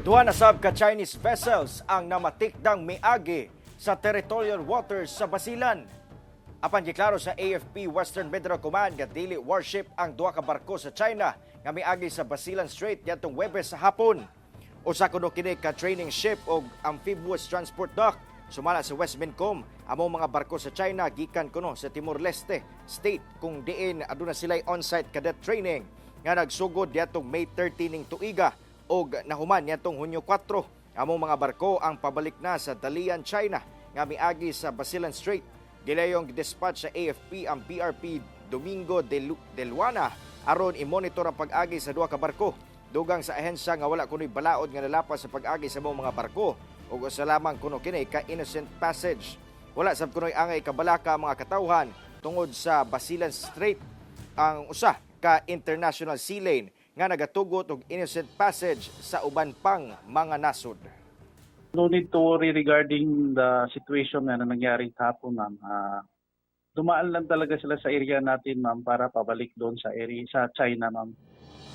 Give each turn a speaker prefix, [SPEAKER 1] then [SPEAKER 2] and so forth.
[SPEAKER 1] Duha na sab ka Chinese vessels ang namatikdang miagi sa territorial waters sa Basilan. Apan giklaro sa AFP Western Mindanao Command nga dili warship ang duha ka barko sa China nga miagi sa Basilan Strait niadtong Webes sa hapon. Usa kuno kini ka training ship og amphibious transport dock. Sumala sa Westmincom, among mga barko sa China gikan kuno sa Timor Leste State kung diin aduna sila'y on-site cadet training nga nagsugod niadtong May 30 ning tuiga og nahuman niadtong Hunyo 4. Among mga barko ang pabalik na sa Dalian, China nga miagi sa Basilan Strait. Gilayong dispatch sa AFP ang BRP Domingo de Luana aron i-monitor ang pag-agi sa duha ka barko. Dugang sa ahensya nga wala kuno'y balaod nga nalapas sa pag-agi sa mga barko ug usa lamang kuno kini ka innocent passage. Wala sab kuno'y angay kabalaka ang mga katawhan tungod sa Basilan Strait ang usa ka international sea lane nga nagatugot og innocent passage sa uban pang mga nasod.
[SPEAKER 2] No need to worry regarding the situation na nangyari kahapon, ma'am. Dumaan lang talaga sila sa area natin, ma'am, para pabalik doon sa area sa China, ma'am.